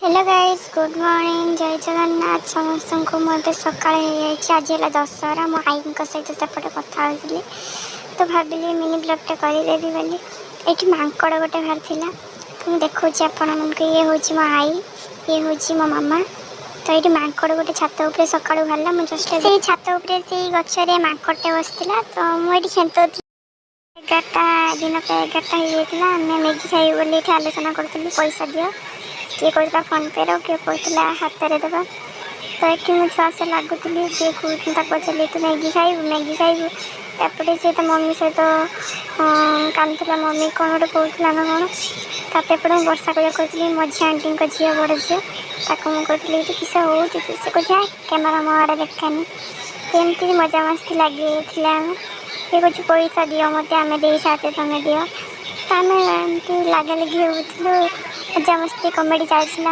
Hello guys, good morning, ଜୟ ଜଗନ୍ନାଥ ସମସ୍ତଙ୍କୁ। ମୁଁ ଏବେ ସକାଳ ହେଇଯାଇଛି। ଆଜି ହେଲା ଦଶହରା। ମୋ ଆଈଙ୍କ ସହିତ ସେପଟେ କଥା ହେଉଥିଲି ତ ଭାବିଲି ମିନି ବ୍ଲଗ୍ଟା କରିଦେବି ବୋଲି। ଏଇଠି ମାଙ୍କଡ଼ ଗୋଟେ ବାହାରିଥିଲା ତ ମୁଁ ଦେଖାଉଛି ଆପଣମାନଙ୍କୁ। ଇଏ ହେଉଛି ମୋ ଆଈ, ଇଏ ହେଉଛି ମୋ ମାମା। ତ ଏଇଠି ମାଙ୍କଡ଼ ଗୋଟେ ଛାତ ଉପରେ ସକାଳୁ ବାହାରିଲା। ମୁଁ ଜଷ୍ଟ ସେଇ ଛାତ ଉପରେ, ସେଇ ଗଛରେ ମାଙ୍କଡ଼ଟେ ବସିଥିଲା ତ ମୁଁ ଏଇଠି ଖେନ୍ତଉଥିଲି। 11ଟା, ଦିନ ପ୍ରାୟ 11ଟା ହେଇଯାଇଥିଲା। ଆମେ ମ୍ୟାଗି ଖାଇବୁ ବୋଲି ଏଇଠି ଆଲୋଚନା କରୁଥିଲୁ। ପଇସା ଦିଅ, କିଏ କହୁଥିଲା ଫୋନ୍ପେର, କିଏ କହୁଥିଲା ହାତରେ ଦେବା। ତ ଏଠି ମୁଁ ଛୁଆ ସହ ଲାଗୁଥିଲି। ସିଏ କହୁଥିଲା, ତାକୁ ପଚାରିଲି, ତୁ ମ୍ୟାଗି ଖାଇବୁ, ମ୍ୟାଗି ଖାଇବୁ? ତାପରେ ସେ ତା ମମି ସହିତ କାନ୍ଦୁଥିଲା। ମମି କ'ଣ ଗୋଟେ କହୁଥିଲା ନା କ'ଣ। ତାପରେ ଏପଟେ ମୁଁ ବର୍ଷା କରିବାକୁ କହୁଥିଲି, ମଝିଆ ଆଣ୍ଟିଙ୍କ ଝିଅ, ବଡ଼ ଝିଅ, ତାକୁ ମୁଁ କହୁଥିଲି, ତୁ କିସ ହଉଛୁ ତୁ? ସେ କହୁଛି, କ୍ୟାମେରା ମୋ ଆଡ଼େ ଦେଖାନି। ଏମିତି ବି ମଜାମସ୍ତି ଲାଗିଯାଇଥିଲା। ଆମେ, ସିଏ କହୁଛି, ପଇସା ଦିଅ ମୋତେ, ଆମେ ଦେଇ ସାଥେ ତୁମେ ଦିଅ। ତ ଆମେ ଏମିତି ଲାଗାଲାଗି ହେଉଥିଲୁ, ମଜାମସ୍ତି କମେଡ଼ି ଚାଲିଥିଲା।